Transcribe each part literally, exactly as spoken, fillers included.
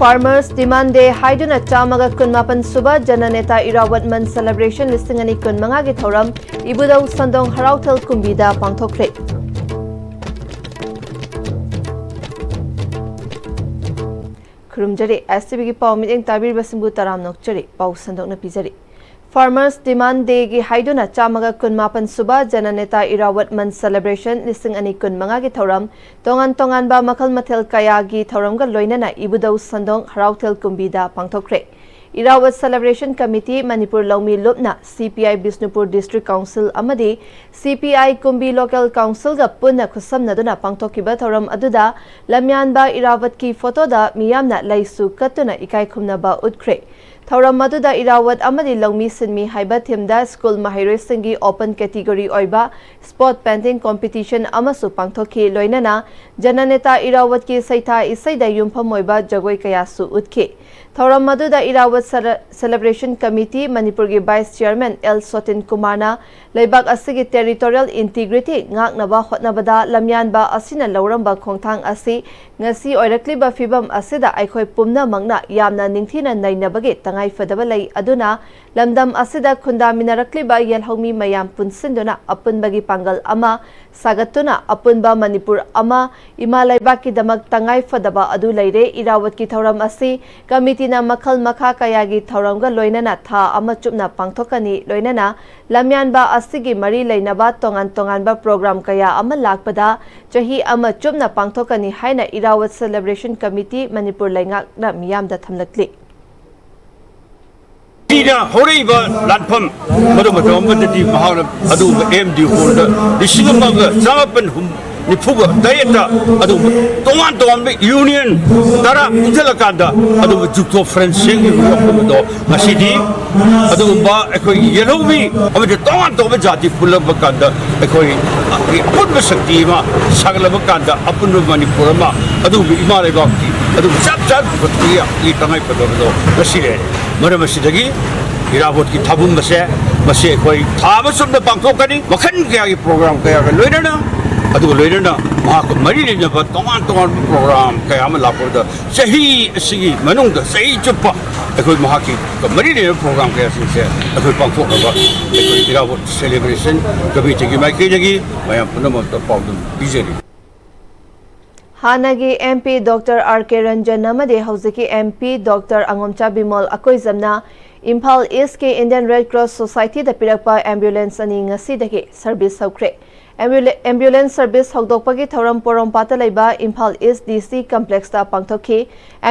Farmers Demand Day ꯍꯥꯏꯗꯨꯅ ꯆꯥꯝꯃꯒ ꯀꯨꯟꯃꯥꯄꯟ ꯁꯨꯕ ꯖꯅꯅꯦꯇꯥ ꯏꯔꯥꯋꯠ ꯃꯟ celebration ꯂꯤꯁꯤꯡ ꯑꯅꯤ ꯀꯨꯟꯃꯉꯥꯒꯤ ꯊꯧꯔꯝ ꯏꯕꯨꯙꯧ ꯁꯟꯗꯣꯡ ꯍꯔꯥꯎꯊꯦꯜ ꯀꯨꯝꯕꯤꯗ ꯄꯥꯡꯊꯣꯛꯈ꯭ꯔꯦ꯫ ꯈꯨꯔꯨꯝꯖꯔꯤ꯫ ꯑꯦꯁ ꯇꯤ ꯚꯤꯒꯤ ꯄꯥꯎ ꯃꯤꯠꯌꯦꯡ ꯇꯥꯕꯤꯔꯤꯕꯁꯤꯡꯕꯨ ꯇꯔꯥꯝꯅ ꯑꯣꯛꯆꯔꯤ꯫ ꯄꯥꯎ ꯁꯟꯗꯣꯛꯅ ꯄꯤꯖꯔꯤ꯫ Farmers Demand Dayꯒꯤ ꯍꯥꯏꯗꯨꯅ ꯆꯥꯝꯃꯒ ꯀꯨꯟꯃꯥꯄꯟ ꯁꯨꯕ ꯖꯅꯅꯦꯇꯥ ꯏꯔꯥꯋꯠ ꯃꯟ celebration ꯂꯤꯁꯤꯡ ꯑꯅꯤ ꯀꯨꯟꯃꯉꯥꯒꯤ ꯊꯧꯔꯝ ꯇꯣꯉꯥꯟ ꯇꯣꯉꯥꯟꯕ ꯃꯈꯜ ꯃꯊꯦꯜ ꯀꯌꯥꯒꯤ ꯊꯧꯔꯝꯒ ꯂꯣꯏꯅꯅ ꯏꯕꯨꯙꯧ ꯁꯟꯗꯣꯡ ꯍꯔꯥꯎꯊꯦꯜ ꯀꯨꯝꯕꯤꯗ ꯄꯥꯡꯊꯣꯛꯈ꯭ꯔꯦ꯫ ꯏꯔꯥꯋꯠ Celebration Committee, ꯃꯅꯤꯄꯨꯔ ꯂꯧꯃꯤ ꯂꯨꯞꯅ, C P I Bishnupur District Council ꯑꯃꯗꯤ C P I ꯀꯨꯝꯕꯤ Local Councilꯒ ꯄꯨꯟꯅ ꯈꯨꯠꯁꯝꯅꯗꯨꯅ ꯄꯥꯡꯊꯣꯛꯈꯤꯕ ꯊꯧꯔꯝ ꯑꯗꯨꯗ ꯂꯝꯌꯥꯟꯕ ꯏꯔꯥꯋꯠꯀꯤ ꯐꯣꯇꯣꯗ ꯃꯤꯌꯥꯝꯅ ꯂꯩꯁꯨ ꯀꯠꯇꯨꯅ ꯏꯀꯥꯏ ꯈꯨꯝꯅꯕ ꯎꯠꯈ꯭ꯔꯦ꯫ ꯊꯧꯔꯝ ꯑꯗꯨꯗ ꯏꯔꯥꯋꯠ ꯑꯃꯗꯤ ꯂꯧꯃꯤ ꯁꯤꯟꯃꯤ ꯍꯥꯏꯕ ꯊꯤꯝꯗ ꯁ꯭ꯀꯨꯜ ꯃꯍꯩꯔꯣꯏꯁꯤꯡꯒꯤ open category ꯑꯣꯏꯕ spot painting competition ꯑꯃꯁꯨ ꯄꯥꯡꯊꯣꯛꯈꯤ꯫ ꯂꯣꯏꯅꯅ ꯖꯅꯅꯦꯇꯥ ꯏꯔꯥꯋꯠꯀꯤ ꯁꯩꯊꯥ ꯏꯁꯩꯗ ꯌꯨꯝꯐꯝ ꯑꯣꯏꯕ ꯖꯒꯣꯏ ꯀꯌꯥꯁꯨ ꯎꯠꯈꯤ꯫ ꯊꯧꯔꯝ ꯑꯗꯨꯗ ꯏꯔꯥꯋꯠ Sele-, Celebration Committee ꯃꯅꯤꯄꯨꯔꯒꯤ Vice Chairman ꯑꯦꯜ ꯁꯣꯇꯤꯟ ꯀꯨꯃꯥꯔꯅ ꯂꯩꯕꯥꯛ ꯑꯁꯤꯒꯤ territorial integrity ꯉꯥꯛꯅꯕ ꯍꯣꯠꯅꯕꯗ ꯂꯝꯌꯥꯟꯕ ꯑꯁꯤꯅ ꯂꯧꯔꯝꯕ ꯈꯣꯡꯊꯥꯡ ꯑꯁꯤ ꯉꯁꯤ ꯑꯣꯏꯔꯛꯂꯤꯕ ꯐꯤꯕꯝ ꯑꯁꯤꯗ ꯑꯩꯈꯣꯏ ꯄꯨꯝꯅꯃꯛꯅ ꯌꯥꯝꯅ ꯅꯤꯡꯊꯤꯅ ꯅꯩꯅꯕꯒꯤ ꯇꯉꯥꯏꯐꯗꯕ ꯂꯩ꯫ ꯑꯗꯨꯅ ꯂꯝꯗꯝ ꯑꯁꯤꯗ ꯈꯨꯟꯗꯥꯃꯤꯟꯅꯔꯛꯂꯤꯕ ꯌꯦꯜꯍꯧꯃꯤ ꯃꯌꯥꯝ ꯄꯨꯟꯁꯤꯟꯗꯨꯅ ꯑꯄꯨꯟꯕꯒꯤ ꯄꯥꯡꯒꯜ ꯑꯃ ꯁꯥꯒꯠꯇꯨꯅ ꯑꯄꯨꯟꯕ ꯃꯅꯤꯄꯨꯔ ꯑꯃ ꯏꯃꯥ ꯂꯩꯕꯥꯛꯀꯤꯗꯃꯛ ꯇꯉꯥꯏ ꯐꯗꯕ ꯑꯗꯨ ꯂꯩꯔꯦ꯫ ꯏꯔꯥꯋꯠꯀꯤ ꯊꯧꯔꯝ ꯑꯁꯤ ꯀꯃꯤꯇꯤꯅ ꯃꯈꯜ ꯃꯈꯥ ꯀꯌꯥꯒꯤ ꯊꯧꯔꯝꯒ ꯂꯣꯏꯅꯅ ꯊꯥ ꯑꯃ ꯆꯨꯞꯅ ꯄꯥꯡꯊꯣꯛꯀꯅꯤ꯫ ꯂꯣꯏꯅꯅ ꯂꯝꯌꯥꯟꯕ ꯑꯁꯤꯒꯤ ꯃꯔꯤ ꯂꯩꯅꯕ ꯇꯣꯉꯥꯟ ꯇꯣꯉꯥꯟꯕ program ꯀꯌꯥ ꯑꯃ ꯂꯥꯛꯄꯗ ꯆꯍꯤ ꯑꯃ ꯆꯨꯞꯅ ꯄꯥꯡꯊꯣꯛꯀꯅꯤ ꯍꯥꯏꯅ ꯏꯔꯥꯋꯠ Celebration Committee ꯃꯅꯤꯄꯨꯔ ꯂꯩꯉꯥꯛꯅ ꯃꯤꯌꯥꯝꯗ ꯊꯝꯂꯛꯂꯤ꯫ ꯁꯤꯅ ꯍꯧꯔꯛꯏꯕ ꯂꯥꯟꯐꯝ ꯃꯗꯨ ꯃꯇꯝ ꯑꯃꯗꯗꯤ ꯃꯍꯥꯛꯅ ꯑꯗꯨꯒꯨꯝꯕ M D Hallꯗ ꯂꯤꯁꯤꯡ ꯑꯃꯒ ꯆꯥꯃꯥꯄꯟ ꯍꯨꯝ-, ꯅꯤꯐꯨꯒ ꯇꯔꯦꯠꯇ ꯑꯗꯨꯒꯨꯝꯕ ꯇꯣꯉꯥꯟ ꯇꯣꯉꯥꯟꯕ union ꯇꯔꯥ ꯄꯨꯟꯁꯤꯜꯂꯀꯥꯟꯗ ꯑꯗꯨꯒꯨꯝꯕ ꯖꯨꯛꯇꯣ ꯐ꯭ꯔꯦꯟꯁ ꯁꯦꯝꯈꯤꯕ ꯋꯥꯐꯝ ꯑꯗꯣ ꯉꯁꯤꯗꯤ ꯑꯗꯨꯒꯨꯝꯕ ꯑꯩꯈꯣꯏꯒꯤ ꯌꯦꯜꯍꯧꯃꯤ ꯑꯃꯗꯤ ꯇꯣꯉꯥꯟ ꯇꯣꯉꯥꯟꯕ ꯖꯥꯇꯤ ꯄꯨꯜꯂꯛꯄ ꯀꯥꯟꯗ ꯑꯩꯈꯣꯏ ꯑꯄꯨꯟꯕ ꯁꯛꯇꯤ ꯑꯃ ꯁꯥꯒꯠꯂꯕ ꯀꯥꯟꯗ ꯑꯄꯨꯟꯕ ꯃꯅꯤꯄꯨꯔ ꯑꯃ ꯑꯗꯨꯒꯨꯝꯕ ꯏꯃꯥ ꯂꯩꯕꯥꯛꯀꯤ ꯑꯗꯨꯒꯨꯝꯕ ꯆꯞ ꯆꯥꯕ ꯄꯨꯈꯠꯄꯒꯤ ꯇꯉꯥꯏ ꯐꯗꯕꯗꯣ ꯉꯁꯤ ꯂꯩꯔꯦ꯫ ꯃꯔꯝ ꯑꯁꯤꯗꯒꯤ ꯏꯔꯥꯕꯣꯠꯀꯤ ꯊꯥꯕꯨꯝ ꯑꯁꯦ ꯃꯁꯤ ꯑꯩꯈꯣꯏ ꯊꯥ ꯑꯃ ꯆꯨꯞꯅ ꯄꯥꯡꯊꯣꯛꯀꯅꯤ꯫ ꯃꯈꯜ ꯀꯌꯥꯒꯤ program ꯀꯌꯥꯒ ꯂꯣꯏꯅꯅ ꯑꯗꯨꯒ ꯂꯣꯏꯅꯅ ꯃꯍꯥꯛꯀ ꯃꯔꯤ ꯂꯩꯅꯕ ꯇꯣꯉꯥꯟ ꯇꯣꯉꯥꯟꯕ ꯄ꯭ꯔꯣꯒ꯭ꯔꯥꯝ ꯀꯌꯥ ꯑꯃ ꯂꯥꯛꯄꯗ, ꯆꯍꯤ ꯑꯁꯤꯒꯤ ꯃꯅꯨꯡꯗ ꯆꯍꯤ ꯆꯨꯞꯄ ꯑꯩꯈꯣꯏ ꯃꯍꯥꯛꯀꯤ ꯃꯔꯤ ꯂꯩꯅꯕ ꯄ꯭ꯔꯣꯒ꯭ꯔꯥꯝ ꯀꯌꯥꯁꯤꯡꯁꯦ ꯑꯩꯈꯣꯏ ꯄꯥꯡꯊꯣꯛꯅꯕ ꯑꯩꯈꯣꯏ ꯏꯔꯥꯕꯣꯠ ꯁꯦꯂꯦꯕ꯭ꯔꯦꯁꯟ ꯀꯃꯤꯇꯤꯒꯤ ꯃꯥꯏꯀꯩꯗꯒꯤ ꯃꯌꯥꯝ ꯄꯨꯝꯅꯃꯛꯇ ꯄꯥꯎꯗꯝ ꯄꯤꯖꯔꯤ꯫ ꯍꯥꯟꯅꯒꯤ MP Doctor R K Ranjan ꯑꯃꯗꯤ ꯍꯧꯖꯤꯛꯀꯤ MP Doctor ꯑꯉꯣꯝꯆꯥ ꯕꯤꯃꯣꯜ ꯑꯀꯣꯏꯖꯝꯅ ꯏꯝꯐꯥꯜ ꯏꯁꯀꯤ Indian Red Cross Societyꯗ ꯄꯤꯔꯛꯄ ambulance ꯑꯅꯤ ꯉꯁꯤꯗꯒꯤ service ꯍꯧꯈ꯭ꯔꯦ꯫ Ambula- ambulance service ꯍꯧꯗꯣꯛꯄꯒꯤ ꯊꯧꯔꯝ ꯄꯣꯔꯣꯝꯄꯥꯠꯇ ꯂꯩꯕ ꯏꯝꯐꯥꯜ East DC complexꯇ ꯄꯥꯡꯊꯣꯛꯈꯤ꯫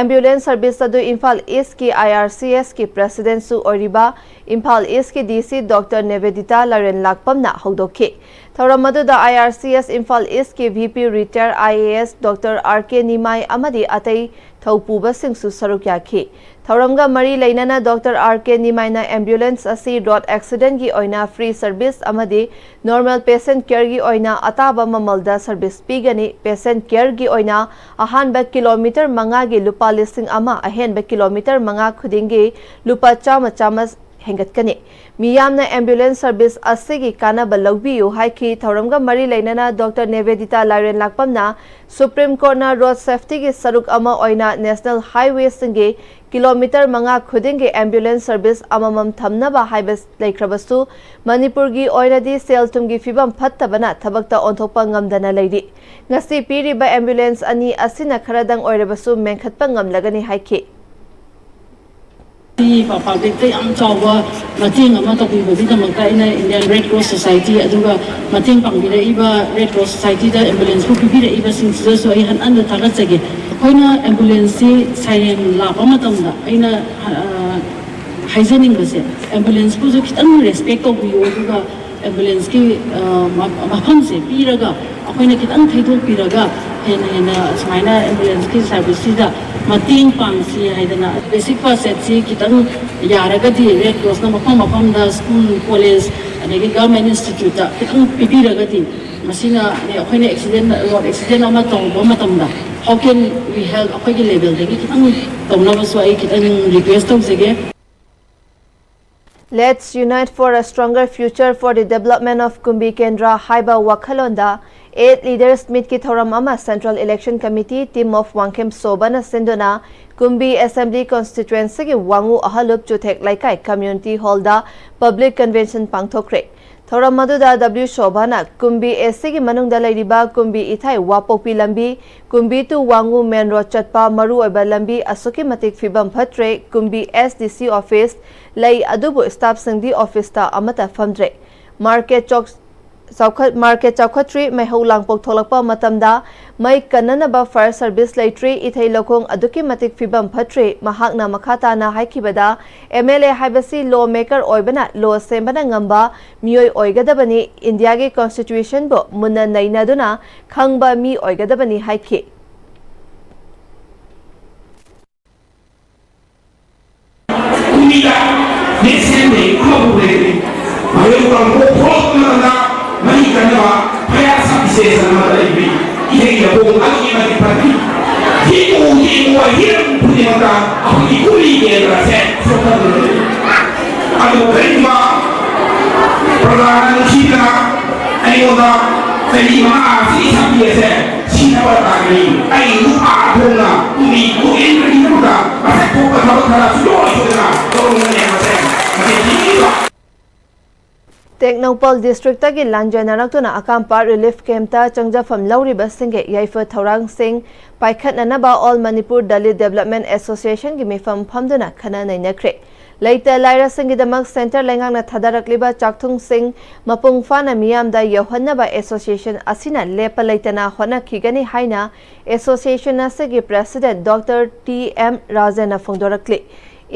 Ambulance service ꯑꯗꯨ ꯏꯝꯐꯥꯜ ꯏꯁꯀꯤ IRCSꯀꯤ presidentꯁꯨ ꯑꯣꯏꯔꯤꯕ ꯏꯝꯐꯥꯜ ꯏꯁꯀꯤ DC Doctor ꯅꯦꯕꯦꯗꯤꯇꯥ ꯂꯥꯏꯔꯦꯟ ꯂꯥꯛꯄꯝꯅ ꯍꯧꯗꯣꯛꯈꯤ꯫ ꯊꯧꯔꯝ ꯑꯗꯨꯗ IRCS ꯏꯝꯐꯥꯜ ꯏꯁꯀꯤ VP retired IAS Doctor R K ꯅꯤꯃꯥꯏ ꯑꯃꯗꯤ ꯑꯇꯩ ꯊꯧꯄꯨꯕꯁꯤꯡꯁꯨ ꯁꯔꯨꯛ ꯌꯥꯈꯤ꯫ ꯊꯧꯔꯝꯒ ꯃꯔꯤ ꯂꯩꯅꯅ Doctor R K ꯅꯤꯃꯥꯏꯅ ambulance ꯑꯁꯤ road accidentꯒꯤ ꯑꯣꯏꯅ free service ꯑꯃꯗꯤ normal patient careꯒꯤ ꯑꯣꯏꯅ ꯑꯇꯥꯕ ꯃꯃꯜꯗ service ꯄꯤꯒꯅꯤ꯫ Patient careꯒꯤ ꯑꯣꯏꯅ ꯑꯍꯥꯟꯕ ꯀꯤꯂꯣꯃꯤꯇꯔ ꯃꯉꯥꯒꯤ ꯂꯨꯄꯥ ꯂꯤꯁꯤꯡ ꯑꯃ, ꯑꯍꯦꯟꯕ ꯀꯤꯂꯣꯃꯤꯇꯔ ꯃꯉꯥ ꯈꯨꯗꯤꯡꯒꯤ ꯂꯨꯄꯥ ꯆꯥꯝꯃ ꯆꯥꯝꯃ ꯍꯦꯟꯒꯠꯀꯅꯤ꯫ ꯃꯤꯌꯥꯝꯅ ambulance service ꯑꯁꯤꯒꯤ ꯀꯥꯟꯅꯕ ꯂꯧꯕꯤꯌꯨ ꯍꯥꯏꯈꯤ꯫ ꯊꯧꯔꯝꯒ ꯃꯔꯤ ꯂꯩꯅꯅ Doctor ꯅꯦꯕꯦꯗꯤꯇꯥ ꯂꯥꯏꯔꯦꯟ ꯂꯥꯛꯄꯝꯅ Supreme Courtꯅ road safetyꯒꯤ ꯁꯔꯨꯛ ꯑꯃ ꯑꯣꯏꯅ national highwayꯁꯤꯡꯒꯤ ꯀꯤꯂꯣꯃꯤꯇꯔ ꯃꯉꯥ ꯈꯨꯗꯤꯡꯒꯤ ambulance service ꯑꯃꯃꯝ ꯊꯝꯅꯕ ꯍꯥꯏꯕ ꯂꯩꯈ꯭ꯔꯕꯁꯨ, ꯃꯅꯤꯄꯨꯔꯒꯤ ꯑꯣꯏꯅꯗꯤ ꯁꯦꯜ ꯊꯨꯝꯒꯤ ꯐꯤꯕꯝ ꯐꯠꯇꯕꯅ ꯊꯕꯛꯇ ꯑꯣꯟꯊꯣꯛꯄ ꯉꯝꯗꯅ ꯂꯩꯔꯤ꯫ ꯉꯁꯤ ꯄꯤꯔꯤꯕ ambulance ꯑꯅꯤ ꯑꯁꯤꯅ ꯈꯔꯗꯪ ꯑꯣꯏꯔꯕꯁꯨ ꯃꯦꯟꯈꯠꯄ ꯉꯝꯂꯒꯅꯤ ꯍꯥꯏꯈꯤ꯫ ꯁꯤ ꯄꯕ꯭ꯂꯤꯛꯇ ꯌꯥꯝ ꯆꯥꯎꯕ ꯃꯇꯦꯡ ꯑꯃ ꯇꯧꯕꯤꯕꯒꯤꯗꯃꯛꯇ ꯑꯩꯅ Indian Red Cross Society ꯑꯗꯨꯒ ꯃꯇꯦꯡ ꯄꯥꯡꯕꯤꯔꯛꯏꯕ Red Cross Societyꯗ ambulanceꯄꯨ ꯄꯤꯕꯤꯔꯛꯏꯕꯁꯤꯡꯁꯤꯗꯁꯨ ꯑꯩ ꯍꯟꯅ ꯍꯟꯅ ꯊꯥꯒꯠꯆꯒꯦ꯫ ꯑꯩꯈꯣꯏꯅ ambulanceꯁꯤ siren ꯂꯥꯛꯄ ꯃꯇꯝꯗ ꯑꯩꯅ ꯍꯥꯏꯖꯅꯤꯡꯕꯁꯦ, ambulanceꯄꯨꯁꯨ ꯈꯤꯇꯪ respect ꯇꯧꯕꯤꯌꯨ, ꯑꯗꯨꯒ ambulanceꯀꯤ ꯃꯐꯝꯁꯦ ꯄꯤꯔꯒ ꯑꯩꯈꯣꯏꯅ ꯈꯤꯇꯪ ꯊꯩꯗꯣꯛꯄꯤꯔꯒ ꯍꯦꯟꯅ ꯍꯦꯟꯅ ꯁꯨꯃꯥꯏꯅ ambulanceꯀꯤ serviceꯁꯤꯗ ꯃꯇꯦꯡ ꯄꯥꯡꯁꯤ ꯍꯥꯏꯗꯅ basic first aidꯁꯤ ꯈꯤꯇꯪ ꯌꯥꯔꯒꯗꯤ Red Crossꯅ ꯃꯐꯝ ꯃꯐꯝꯗ school, college ꯑꯗꯒꯤ government instituteꯇ ꯈꯤꯇꯪ ꯄꯤꯕꯤꯔꯒꯗꯤ ꯃꯁꯤꯅ ꯑꯩꯈꯣꯏꯅ accident, road accident ꯑꯃ ꯇꯧꯕ ꯃꯇꯝꯗ how can we help ꯑꯩꯈꯣꯏꯒꯤ levelꯗꯒꯤ ꯈꯤꯇꯪ ꯇꯧꯅꯕꯁꯨ ꯑꯩ ꯈꯤꯇꯪ request ꯇꯧꯖꯒꯦ꯫ Let's unite for a stronger future for the development of ꯀꯨꯝꯕꯤ ꯀꯦꯟꯗ꯭ꯔ ꯍꯥꯏꯕ ꯋꯥꯈꯜꯂꯣꯟꯗ Eight Leaders Meetꯀꯤ ꯊꯧꯔꯝ ꯑꯃ Central Election Committee Team of Wangkhem ꯁꯣꯚꯥꯅ ꯁꯤꯟꯗꯨꯅ ꯀꯨꯝꯕꯤ Assembly Constituencyꯒꯤ ꯋꯥꯉꯨ ꯑꯍꯂꯨꯞ ꯆꯨꯊꯦꯛ ꯂꯩꯀꯥꯏ Community Hallꯗ Public Convention ꯄꯥꯡꯊꯣꯛꯈ꯭ꯔꯦ꯫ ꯊꯧꯔꯝ ꯑꯗꯨꯗ W ꯁꯣꯚꯥꯅ ꯀꯨꯝꯕꯤ ACꯒꯤ ꯃꯅꯨꯡꯗ ꯂꯩꯔꯤꯕ ꯀꯨꯝꯕꯤ ꯏꯊꯥꯏ ꯋꯥꯄꯣꯛꯄꯤ ꯂꯝꯕꯤ, ꯀꯨꯝꯕꯤ to ꯋꯥꯉꯨ main road ꯆꯠꯄ ꯃꯔꯨꯑꯣꯏꯕ ꯂꯝꯕꯤ ꯑꯁꯨꯛꯀꯤ ꯃꯇꯤꯛ ꯐꯤꯕꯝ ꯐꯠꯇ꯭ꯔꯦ, ꯀꯨꯝꯕꯤ SDC office ꯂꯩ ꯑꯗꯨꯕꯨ staffꯁꯤꯡꯗꯤ officeꯇ ꯑꯃꯠꯇ ꯐꯝꯗ꯭ꯔꯦ꯫ Market ꯆꯥꯎꯈꯠ-, ꯆꯥꯎꯈꯠꯇ꯭ꯔꯤ, ꯃꯩꯍꯧ ꯂꯥꯡꯄꯣꯛ ꯊꯣꯛꯂꯛꯄ ꯃꯇꯝꯗ ꯃꯩ ꯀꯟꯅꯅꯕ fire service ꯂꯩꯇ꯭ꯔꯤ, ꯏꯊꯩ ꯂꯧꯈꯣꯡ ꯑꯗꯨꯛꯀꯤ ꯃꯇꯤꯛ ꯐꯤꯕꯝ ꯐꯠꯇ꯭ꯔꯤ꯫ ꯃꯍꯥꯛꯅ ꯃꯈꯥ ꯇꯥꯅ ꯍꯥꯏꯈꯤꯕꯗ, MLA ꯍꯥꯏꯕꯁꯤ law maker ꯑꯣꯏꯕꯅ law ꯁꯦꯝꯕꯅ ꯉꯝꯕ ꯃꯤꯑꯣꯏ ꯑꯣꯏꯒꯗꯕꯅꯤ, ꯏꯟꯗꯤꯌꯥꯒꯤ Constitutionꯕꯨ ꯃꯨꯟꯅ ꯅꯩꯅꯗꯨꯅ ꯈꯪꯕ ꯃꯤ ꯑꯣꯏꯒꯗꯕꯅꯤ ꯍꯥꯏꯈꯤ꯫ ꯀꯨꯝꯕꯤꯗ ꯅꯦꯁꯅꯦꯜ ꯕꯦꯡꯛ ꯑꯃꯕꯨ ꯂꯩꯔꯤ꯫ ꯃꯌꯣꯜ ꯀꯥꯡꯕꯨ ꯊꯣꯛꯂꯛꯄ ꯃꯇꯝꯗ ꯃꯍꯩ ꯇꯝꯅꯕ ꯐꯌꯥ ꯁꯕ ꯁ꯭ꯇꯦꯁꯟ ꯑꯃꯗ ꯂꯩꯕꯤ ꯏꯊꯩ ꯂꯧꯈꯣꯡ ꯑꯗꯨꯛꯀꯤ ꯃꯇꯤꯛ ꯐꯠꯇ꯭ꯔꯤ꯫ ꯌꯦꯡꯉꯨ ꯌꯦꯡꯉꯨ ꯍꯤꯔꯝ ꯈꯨꯗꯤꯡꯃꯛꯇ ꯑꯩꯈꯣꯏꯒꯤ ꯀꯨꯝꯕꯤ ꯀꯦꯟꯗ꯭ꯔꯁꯦ ꯁꯣꯛꯍꯟꯗꯨꯅ ꯂꯩ꯫ ꯑꯗꯨꯕꯨ ꯀꯔꯤꯒꯨꯝꯕ ꯄ꯭ꯔꯖꯥꯅ ꯅꯨꯡꯁꯤꯗꯅ ꯑꯩꯉꯣꯟꯗ ꯆꯍꯤ ꯃꯉꯥ ꯑꯁꯤ ꯁꯛꯄꯤ ꯑꯁꯦ ꯁꯤꯅꯕ ꯇꯥꯛꯂꯤ꯫ ꯑꯩ ꯅꯨꯄꯥ ꯊꯣꯛꯅ ꯀꯨꯝꯕꯤ ꯀꯨꯝꯕꯤꯒꯤꯗꯃꯛꯇ ꯃꯁꯛ ꯊꯣꯛꯄ ꯊꯕꯛ ꯈꯔ ꯁꯨꯡꯁꯣꯏ ꯁꯣꯏꯗꯅ ꯇꯧꯔꯝꯒꯅꯤ ꯍꯥꯏꯕꯁꯦ ꯃꯁꯤ ꯊꯤꯡꯖꯤꯟꯕ꯫ ꯇꯦꯡꯅꯧꯄꯜ districtꯇꯒꯤ ꯂꯥꯟꯖꯦꯟꯅꯔꯛꯇꯨꯅ ꯑꯀꯥꯝꯄꯥꯠ relief campꯇ ꯆꯪꯖꯐꯝ ꯂꯧꯔꯤꯕꯁꯤꯡꯒꯤ ꯌꯥꯏꯐ ꯊꯧꯔꯥꯡꯁꯤꯡ ꯄꯥꯏꯈꯠꯅꯅꯕ All Manipur Dalit Development Associationꯒꯤ ꯃꯤꯐꯝ ꯐꯝꯗꯨꯅ ꯈꯟꯅ ꯅꯩꯅꯈ꯭ꯔꯦ꯫ ꯂꯩꯇ ꯂꯥꯏꯔꯁꯤꯡꯒꯤꯗꯃꯛ centre ꯂꯩꯉꯥꯛꯅ ꯊꯥꯗꯔꯛꯂꯤꯕ ꯆꯥꯛꯊꯨꯡꯁꯤꯡ ꯃꯄꯨꯡ ꯐꯥꯅ ꯃꯤꯌꯥꯝꯗ ꯌꯧꯍꯟꯅꯕ association ꯑꯁꯤꯅ ꯂꯦꯞꯄ ꯂꯩꯇꯅ ꯍꯣꯠꯅꯈꯤꯒꯅꯤ ꯍꯥꯏꯅ association ꯑꯁꯤꯒꯤ president Doctor T M ꯔꯥꯖꯦꯟꯅ ꯐꯣꯡꯗꯣꯔꯛꯂꯤ꯫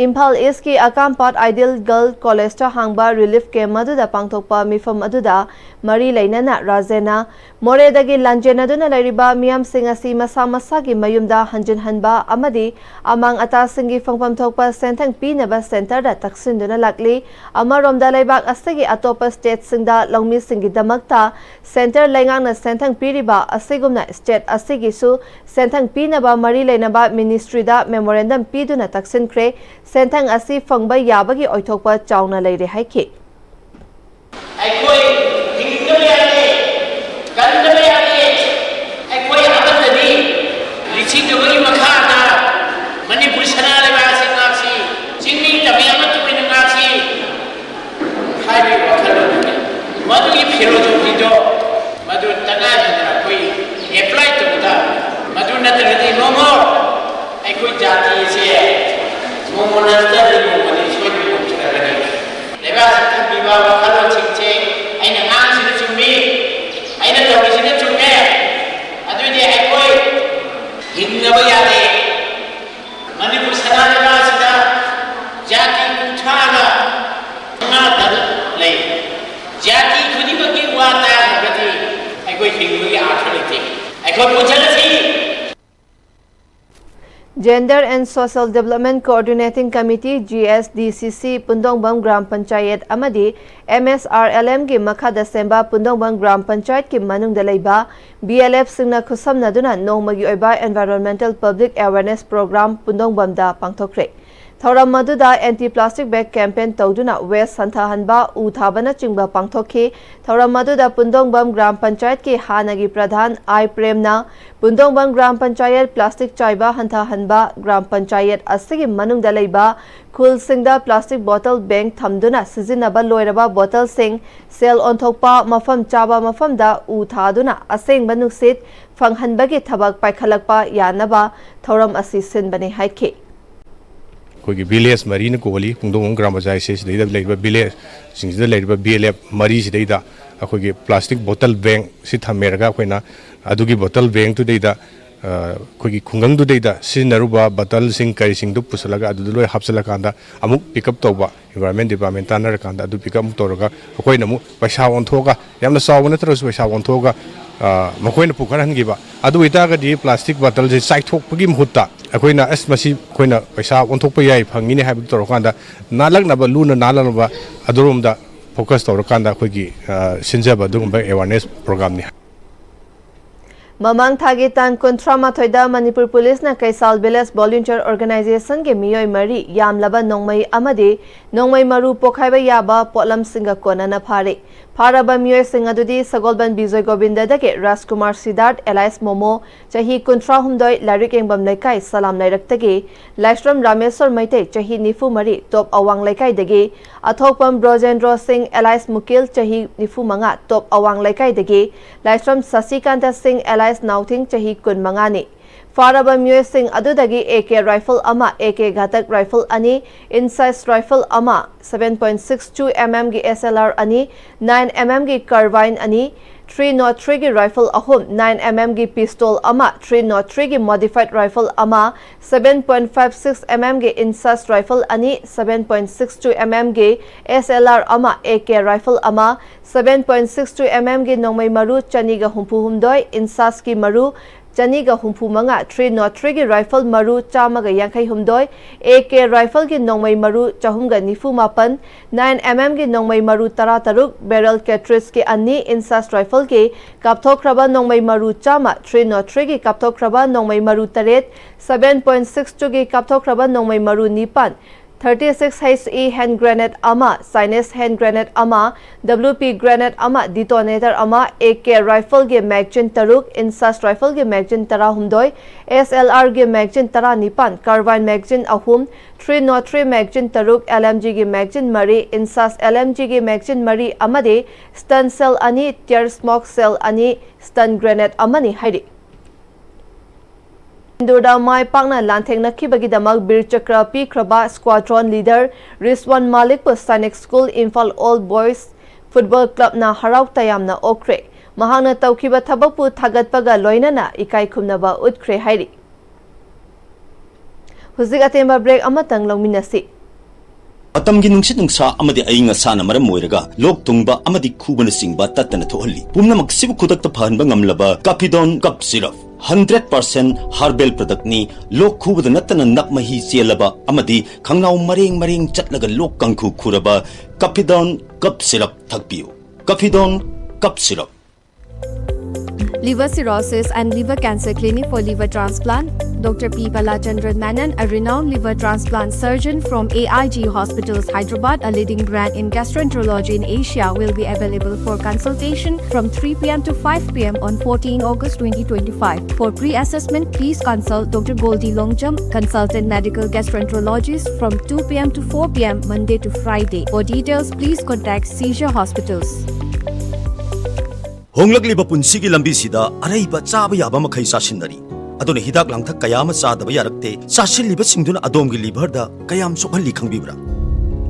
Imphal Eastꯀꯤ ꯑꯀꯥꯝꯄꯥꯠ Ideal Girl Collegeꯇ ꯍꯥꯡꯕ relief camp ꯑꯗꯨꯗ ꯄꯥꯡꯊꯣꯛꯄ ꯃꯤꯐꯝ ꯑꯗꯨꯗ ꯃꯔꯤ ꯂꯩꯅꯅ ꯔꯥꯖꯦꯟꯅ ꯃꯣꯔꯦꯗꯒꯤ ꯂꯥꯟꯖꯦꯟꯅꯗꯨꯅ ꯂꯩꯔꯤꯕ ꯃꯤꯌꯥꯝꯁꯤꯡ ꯑꯁꯤ ꯃꯁꯥ ꯃꯁꯥꯒꯤ ꯃꯌꯨꯝꯗ ꯍꯟꯖꯤꯟꯍꯟꯕ ꯑꯃꯗꯤ ꯑꯃꯥꯡ ꯑꯇꯥꯁꯤꯡꯒꯤ ꯐꯪꯐꯝ ꯊꯣꯛꯄ ꯁꯦꯟꯊꯪ ꯄꯤꯅꯕ centreꯗ ꯇꯛꯁꯤꯟꯗꯨꯅ ꯂꯥꯛꯂꯤ꯫ ꯑꯃꯔꯣꯝꯗ ꯂꯩꯕꯥꯛ ꯑꯁꯤꯒꯤ ꯑꯇꯣꯞꯄ stateꯁꯤꯡꯗ ꯂꯧꯃꯤꯁꯤꯡꯒꯤꯗꯃꯛꯇ centre ꯂꯩꯉꯥꯛꯅ ꯁꯦꯟꯊꯪ ꯄꯤꯔꯤꯕ ꯑꯁꯤꯒꯨꯝꯅ state ꯑꯁꯤꯒꯤꯁꯨ ꯁꯦꯟꯊꯪ ꯄꯤꯅꯕ ꯃꯔꯤ ꯂꯩꯅꯕ ministryꯗ memorandum ꯄꯤꯗꯨꯅ ꯇꯛꯁꯤꯟꯈ꯭ꯔꯦ꯫ ꯁꯦꯟꯊꯪ ꯑꯁꯤ ꯐꯪꯕ ꯌꯥꯕꯒꯤ ꯑꯣꯏꯊꯣꯛꯄ ꯆꯥꯎꯅ ꯂꯩꯔꯦ ꯍꯥꯏꯈꯤ꯫ ꯑꯩꯈꯣꯏ ꯍꯤꯡꯗꯕ ꯌꯥꯗꯦ, ꯀꯟꯗꯕ ꯌꯥꯗꯦ꯫ ꯑꯗꯨ ꯇꯉꯥꯏ ꯐꯗꯅ ꯑꯩꯈꯣꯏ ꯑꯦꯄ꯭ꯂꯥꯏ ꯇꯧꯕ ꯇꯥꯕꯅꯤ꯫ ꯃꯗꯨ ꯅꯠꯇ꯭ꯔꯒꯗꯤ ꯅꯣꯡꯃ ꯑꯩꯈꯣꯏ ꯖꯥꯇꯤ ꯑꯁꯦ ꯅꯣꯡꯃ ꯅꯠꯇ꯭ꯔꯒ ꯅꯣꯡꯃꯗꯤ ꯁꯣꯏꯗꯅ ꯂꯣꯟꯊꯣꯛꯀꯅꯤ꯫ ꯂꯩꯕꯥꯛꯁꯤ ꯊꯝꯕꯤꯕ ꯋꯥꯈꯜꯂꯣꯟꯁꯤꯡꯁꯦ ꯑꯩꯅ ꯉꯥꯡꯁꯤꯅ ꯆꯨꯝꯃꯤ, ꯑꯩꯅ ꯇꯧꯔꯤꯁꯤꯅ ꯆꯨꯝꯃꯦ꯫ ꯑꯗꯨꯏꯗꯤ ꯑꯩꯈꯣꯏ ꯍꯤꯡꯅꯕ ꯌꯥꯗꯦ꯫ ꯃꯅꯤꯄꯨꯔ ꯁꯅꯥ ꯂꯩꯕꯥꯛ ꯑꯁꯤꯗ ꯖꯥꯇꯤ ꯀꯨꯟꯊ꯭ꯔꯥꯒ ꯃꯉꯥ ꯇꯔꯨꯛ ꯂꯩ꯫ ꯖꯥꯇꯤ ꯈꯨꯗꯤꯡꯃꯛꯀꯤ ꯋꯥ ꯇꯥꯗ꯭ꯔꯒꯗꯤ ꯑꯩꯈꯣꯏ ꯍꯤꯡꯕꯒꯤ ꯑꯥꯔꯊ ꯂꯩꯇꯦ꯫ ꯑꯩꯈꯣꯏ ꯄꯨꯟꯁꯤꯜꯂꯁꯤ꯫ Gender and Social Development Coordinating Committee, G S D C C, ꯄꯨꯟꯗꯣꯡꯕꯝ ꯒ꯭ꯔꯥꯝ ꯄꯟꯆꯥꯌꯠ ꯑꯃꯗꯤ M S R L M ꯒꯤ ꯃꯈꯥꯗ ꯁꯦꯝꯕ ꯄꯨꯟꯗꯣꯡꯕꯝ ꯒ꯭ꯔꯥꯝ ꯄꯟꯆꯥꯌꯠꯀꯤ ꯃꯅꯨꯡꯗ ꯂꯩꯕ B L F ꯁꯤꯡꯅ ꯈꯨꯠꯁꯝꯅꯗꯨꯅ ꯅꯣꯡꯃꯒꯤ ꯑꯣꯏꯕ Environmental Public Awareness Program ꯄꯨꯟꯗꯣꯡꯕꯝꯗ ꯄꯥꯡꯊꯣꯛꯈ꯭ꯔꯦ꯫ ꯊꯧꯔꯝ ꯑꯗꯨꯗ Anti Plastic Bag Campaign ꯇꯧꯗꯨꯅ waste ꯍꯟꯊꯍꯟꯕ, ꯎ ꯊꯥꯕꯅꯆꯤꯡꯕ ꯄꯥꯡꯊꯣꯛꯈꯤ꯫ ꯊꯧꯔꯝ ꯑꯗꯨꯗ ꯄꯨꯟꯗꯣꯡꯕꯝ ꯒ꯭ꯔꯥꯝ ꯄꯟꯆꯥꯌꯠꯀꯤ ꯍꯥꯟꯅꯒꯤ ꯄ꯭ꯔꯙꯥꯟ ꯑꯥꯏ ꯄ꯭ꯔꯦꯝꯅ ꯄꯨꯟꯗꯣꯡꯕꯝ ꯒ꯭ꯔꯥꯝ ꯄꯟꯆꯥꯌꯠ plastic ꯆꯥꯏꯕ ꯍꯟꯊꯍꯟꯕ, ꯒ꯭ꯔꯥꯝ ꯄꯟꯆꯥꯌꯠ ꯑꯁꯤꯒꯤ ꯃꯅꯨꯡꯗ ꯂꯩꯕ ꯈꯨꯜꯁꯤꯡꯗ plastic bottle bank ꯊꯝꯗꯨꯅ ꯁꯤꯖꯤꯟꯅꯕ ꯂꯣꯏꯔꯕ ꯕꯣꯇꯜꯁꯤꯡ ꯁꯦꯜ ꯑꯣꯟꯊꯣꯛꯄ, ꯃꯐꯝ ꯆꯥꯕ ꯃꯐꯝꯗ ꯎ ꯊꯥꯗꯨꯅ ꯑꯁꯦꯡꯕ ꯅꯨꯡꯁꯤꯠ ꯐꯪꯍꯟꯕꯒꯤ ꯊꯕꯛ ꯄꯥꯏꯈꯠꯂꯛꯄ ꯌꯥꯅꯕ ꯊꯧꯔꯝ ꯑꯁꯤ ꯁꯤꯟꯕꯅꯤ ꯍꯥꯏꯈꯤ꯫ ꯑꯩꯈꯣꯏꯒꯤ ꯚꯤꯂꯦꯖ ꯃꯔꯤꯅ ꯀꯣꯜꯂꯤ꯫ ꯄꯨꯡꯗꯣꯡꯕꯝ ꯒ꯭ꯔꯥꯝ ꯄꯟꯆꯥꯌꯠꯁꯦ ꯁꯤꯗꯩꯗ ꯂꯩꯔꯤꯕ ꯚꯤꯂꯦꯖꯁꯤꯡꯁꯤꯗ ꯂꯩꯔꯤꯕ B L F ꯃꯔꯤꯁꯤꯗꯩꯗ ꯑꯩꯈꯣꯏꯒꯤ plastic bottle bankꯁꯤ ꯊꯝꯃꯦꯔꯒ ꯑꯩꯈꯣꯏꯅ ꯑꯗꯨꯒꯤ bottle bankꯇꯨꯗꯩꯗ ꯑꯩꯈꯣꯏꯒꯤ ꯈꯨꯡꯒꯪꯗꯨꯗꯩꯗ ꯁꯤꯖꯤꯟꯅꯔꯨꯕ ꯕꯇꯜꯁꯤꯡ ꯀꯔꯤꯁꯤꯡꯗꯨ ꯄꯨꯁꯤꯜꯂꯒ ꯑꯗꯨꯗ ꯂꯣꯏ ꯍꯥꯞꯆꯤꯜꯂꯀꯥꯟꯗ ꯑꯃꯨꯛ pick up ꯇꯧꯕ environment department ꯇꯥꯟꯅꯔꯀꯥꯟꯗ ꯑꯗꯨ pick up ꯑꯃꯨꯛ ꯇꯧꯔꯒ ꯑꯩꯈꯣꯏꯅ ꯑꯃꯨꯛ ꯄꯩꯁꯥ ꯑꯣꯟꯊꯣꯛꯑꯒ ꯌꯥꯝꯅ ꯆꯥꯎꯕ ꯅꯠꯇ꯭ꯔꯒꯁꯨ ꯄꯩꯁꯥ ꯑꯣꯟꯊꯣꯛꯑꯒ ꯃꯈꯣꯏꯅ ꯄꯨꯈꯠꯍꯟꯈꯤꯕ꯫ ꯑꯗꯨ ꯑꯣꯏꯇꯥꯔꯒꯗꯤ plastic bottleꯁꯦ ꯆꯥꯏꯊꯣꯛꯄꯒꯤ ꯃꯍꯨꯠꯇ ꯑꯩꯈꯣꯏꯅ ꯑꯁ ꯃꯁꯤ ꯑꯩꯈꯣꯏꯅ ꯄꯩꯁꯥ ꯑꯣꯟꯊꯣꯛꯄ ꯌꯥꯏ ꯐꯪꯉꯤꯅꯦ ꯍꯥꯏꯕꯗꯨ ꯇꯧꯔꯀꯥꯟꯗ ꯅꯥꯜꯂꯛꯅꯕ ꯂꯨꯅ ꯅꯥꯜꯂꯛꯅꯕ ꯑꯗꯨꯔꯣꯝꯗ focus ꯇꯧꯔꯀꯥꯟꯗ ꯑꯩꯈꯣꯏꯒꯤ ꯁꯤꯟꯖꯕ ꯑꯗꯨꯒꯨꯝꯕ awareness programꯅꯤ꯫ ꯃꯃꯥꯡ ꯊꯥꯒꯤ ꯇꯥꯡ ꯀꯨꯟꯊ꯭ꯔꯥ ꯃꯥꯊꯣꯏꯗ ꯃꯅꯤꯄꯨꯔ ꯄꯨꯂꯤꯁꯅ ꯀꯩꯁꯥꯜ ꯚꯤꯂꯦꯖ ꯚꯣꯂꯨꯟꯇꯤꯌꯔ ꯑꯣꯔꯒꯅꯥꯏꯖꯦꯁꯟꯒꯤ ꯃꯤꯑꯣꯏ ꯃꯔꯤ ꯌꯥꯝꯂꯕ ꯅꯣꯡꯃꯩ ꯑꯃꯗꯤ ꯅꯣꯡꯃꯩ ꯃꯔꯨ ꯄꯣꯈꯥꯏꯕ ꯌꯥꯕ ꯄꯣꯠꯂꯝꯁꯤꯡꯒ ꯀꯣꯟꯅꯅ ꯐꯥꯔꯦ꯫ ꯐꯥꯔꯕ ꯃꯤꯑꯣꯏꯁꯤꯡ ꯑꯗꯨꯗꯤ ꯁꯒꯣꯜꯕꯟ ꯕꯤꯖꯣꯏ ꯒꯣꯕꯤꯟꯗꯗꯒꯤ ꯔꯥꯖꯀꯨꯃꯥꯔ ꯁꯤꯗꯥꯔꯠ ꯑꯦꯂꯥꯏꯁ ꯃꯣꯃꯣ, ꯆꯍꯤ ꯀꯨꯟꯊ꯭ꯔꯥ ꯍꯨꯝꯗꯣꯏ, ꯂꯥꯏꯔꯤꯛ ꯌꯦꯡꯐꯝ ꯂꯩꯀꯥꯏ, ꯁꯂꯥꯝ ꯂꯩꯔꯛꯇꯒꯤ ꯂꯥꯏꯁ꯭ꯔꯝ ꯔꯥꯃꯦꯁꯣꯔ ꯃꯩꯇꯩ, ꯆꯍꯤ ꯅꯤꯐꯨ ꯃꯔꯤ, ꯇꯣꯞ ꯑꯋꯥꯡ ꯂꯩꯀꯥꯏꯗꯒꯤ ꯑꯊꯣꯛꯄꯝ ꯕ꯭ꯔꯣꯖꯦꯟꯗ꯭ꯔꯣ ꯁꯤꯡ ꯑꯦꯂꯥꯏꯁ ꯃꯨꯀꯤꯜ, ꯆꯍꯤ ꯅꯤꯐꯨ ꯃꯉꯥ, ꯇꯣꯞ ꯑꯋꯥꯡ ꯂꯩꯀꯥꯏꯗꯒꯤ ꯂꯥꯏꯁ꯭ꯔꯝ ꯁꯁꯤꯀꯥꯟꯇ ꯁꯤꯡ ꯑꯦꯂꯥꯏꯁ ꯅꯥꯎꯊꯤꯡ, ꯆꯍꯤ ꯀꯨꯟ ꯃꯉꯥꯅꯤ꯫ ꯐꯥꯔꯕ ꯃꯤꯑꯣꯏꯁꯤꯡ ꯑꯗꯨꯗꯒꯤ ꯑꯦ ꯀꯦ ꯔꯥꯏꯐꯜ ꯑꯃ, ꯑꯦ ꯀꯦ ꯘꯥꯇꯛ ꯔꯥꯏꯐꯜ ꯑꯅꯤ, ꯏꯟꯁꯥꯏꯁ ꯔꯥꯏꯐꯜ ꯑꯃ, seven point six two M M ꯒꯤ S L R ꯑꯅꯤ, nine M M ꯒꯤ carbine ꯑꯅꯤ, three nought three ꯒꯤ rifle ꯑꯍꯨꯝ, nine M M ꯒꯤ pistol ꯑꯃ, three nought three ꯒꯤ modified rifle ꯑꯃ, seven point five six M M ꯒꯤ INSAS rifle ꯑꯅꯤ, seven point six two M M ꯒꯤ S L R ꯑꯃ, A K rifle ꯑꯃ, seven point six two M M ꯒꯤ ꯅꯣꯡꯃꯩ ꯃꯔꯨ ꯆꯅꯤꯒ ꯍꯨꯝꯐꯨ ꯍꯨꯝꯗꯣꯏ, INSAS ꯀꯤ ꯃꯔꯨ ꯆꯅꯤꯒ ꯍꯨꯝꯐꯨ ꯃꯉꯥ, three nought three ꯒꯤ rifle ꯃꯔꯨ ꯆꯥꯝꯃꯒ ꯌꯥꯡꯈꯩ ꯍꯨꯝꯗꯣꯏ, A K rifle ꯒꯤ ꯅꯣꯡꯃꯩ ꯃꯔꯨ ꯆꯍꯨꯝꯒ ꯅꯤꯐꯨ ꯃꯥꯄꯟ, nine M M ꯒꯤ ꯅꯣꯡꯃꯩ ꯃꯔꯨ ꯇꯔꯥ ꯇꯔꯨꯛ, barrel cartridge ꯀꯤ ꯑꯅꯤ, INSAS rifle ꯒꯤ ꯀꯥꯞꯊꯣꯛꯈ꯭ꯔꯕ ꯅꯣꯡꯃꯩ ꯃꯔꯨ ꯆꯥꯝꯃ, three nought three ꯒꯤ ꯀꯥꯞꯊꯣꯛꯈ꯭ꯔꯕ ꯅꯣꯡꯃꯩ ꯃꯔꯨ ꯇꯔꯦꯠ, seven point six two ꯒꯤ ꯀꯥꯞꯊꯣꯛꯈ꯭ꯔꯕ ꯅꯣꯡꯃꯩ ꯃꯔꯨ ꯅꯤꯄꯥꯟ, thirty six H E hand grenade ꯑꯃ, Chinese hand grenade ꯑꯃ, W P grenade ꯑꯃ, detonator ꯑꯃ, A K rifle ꯒꯤ magazine ꯇꯔꯨꯛ, INSAS rifle ꯒꯤ magazine ꯇꯔꯥꯍꯨꯝꯗꯣꯏ, S L R ꯒꯤ magazine ꯇꯔꯥꯅꯤꯄꯥꯟ, carbine magazine ꯑꯍꯨꯝ, three nought three magazine ꯇꯔꯨꯛ, L M G ꯒꯤ magazine ꯃꯔꯤ, INSAS L M G ꯒꯤ magazine ꯃꯔꯤ ꯑꯃꯗꯤ stun shell ꯑꯅꯤ, tear smoke shell ꯑꯅꯤ, stun grenade ꯑꯃꯅꯤ ꯍꯥꯏꯔꯤ꯫ ꯏꯟꯗꯣꯔꯗ ꯃꯥꯏ ꯄꯥꯛꯅ ꯂꯥꯟꯊꯦꯡꯅꯈꯤꯕꯒꯤꯗꯃꯛ ꯕꯤꯔ ꯆꯀ꯭ꯔ ꯄꯤꯈ꯭ꯔꯕ squadron leader ꯔꯤꯁꯋꯥꯟ ꯃꯥꯂꯤꯛꯄꯨ Sainik school Imphal old boys football ꯀ꯭ꯂꯕꯅ ꯍꯔꯥꯎ ꯇꯌꯥꯝꯅ ꯑꯣꯛꯈ꯭ꯔꯦ꯫ ꯃꯍꯥꯛꯅ ꯇꯧꯈꯤꯕ ꯊꯕꯛꯄꯨ ꯊꯥꯒꯠꯄꯒ ꯂꯣꯏꯅꯅ ꯏꯀꯥꯏ ꯈꯨꯝꯅꯕ ꯎꯠꯈ꯭ꯔꯦ ꯍꯥꯏꯔꯤ꯫ ꯍꯧꯖꯤꯛ ꯑꯇꯦꯟꯕ break ꯑꯃꯇꯪ ꯂꯧꯃꯤꯟꯅꯁꯤ꯫ ꯃꯇꯝꯒꯤ ꯅꯨꯡꯁꯤꯠ ꯅꯨꯡꯁꯥ ꯑꯃꯗꯤ ꯑꯏꯪ ꯑꯁꯥꯅ ꯃꯔꯝ ꯑꯣꯏꯔꯒ ꯂꯣꯛ ꯊꯨꯡꯕ ꯑꯃꯗꯤ ꯈꯨꯕꯅꯆꯤꯡꯕ ꯇꯠꯇꯅ ꯊꯣꯛꯍꯜꯂꯤ꯫ ꯄꯨꯝꯅꯃꯛꯁꯤꯕꯨ ꯈꯨꯗꯛꯇ ꯐꯍꯟꯕ ꯉꯝꯂꯕ ꯀꯥꯐꯤꯗꯣꯟ cough syrup. Hundred percent herbal product ꯅꯤ꯫ ꯂꯣꯛ ꯈꯨꯕꯗ ꯅꯠꯇꯅ ꯅꯞ ꯃꯍꯤ ꯆꯦꯜꯂꯕ ꯑꯃꯗꯤ ꯈꯪꯅꯥꯎ ꯃꯔꯦꯡ ꯃꯔꯦꯡ ꯆꯠꯂꯒ ꯂꯣꯛ ꯀꯥꯡꯈꯨ ꯈꯨꯔꯕ ꯀꯥꯐꯤꯗꯣꯟ ꯀꯞ ꯁꯤꯔꯞ ꯊꯛꯄꯤꯌꯨ꯫ ꯀꯥꯐꯤꯗꯣꯟ cough syrup. Liver Cirrhosis and Liver Cancer Clinic for Liver Transplant, Doctor P Balachandran Menon, a renowned liver transplant surgeon from A I G Hospitals, Hyderabad, a leading brand in gastroenterology in Asia, will be available for consultation from three p m to five p m on fourteen August twenty twenty-five. For pre-assessment, please consult Doctor Goldie Longjam, consultant medical gastroenterologist, from two p m to four p m Monday to Friday. For details, please contact Seizure Hospitals. ꯍꯣꯡꯂꯛꯂꯤꯕ ꯄꯨꯟꯁꯤꯒꯤ ꯂꯝꯕꯤꯁꯤꯗ ꯑꯔꯩꯕ ꯆꯥꯕ ꯌꯥꯕ ꯃꯈꯩ ꯆꯥꯁꯤꯟꯅꯔꯤ꯫ ꯑꯗꯨꯅ ꯍꯤꯗꯥꯛ ꯂꯥꯡꯊꯛ ꯀꯌꯥ ꯑꯃ ꯆꯥꯗꯕ ꯌꯥꯔꯛꯇꯦ꯫ ꯆꯥꯁꯤꯜꯂꯤꯕꯁꯤꯡꯗꯨꯅ ꯑꯗꯣꯝꯒꯤ ꯂꯤꯚꯔꯗ ꯀꯌꯥꯝ ꯁꯣꯛꯍꯜꯂꯤ ꯈꯪꯕꯤꯕ꯭ꯔꯥ?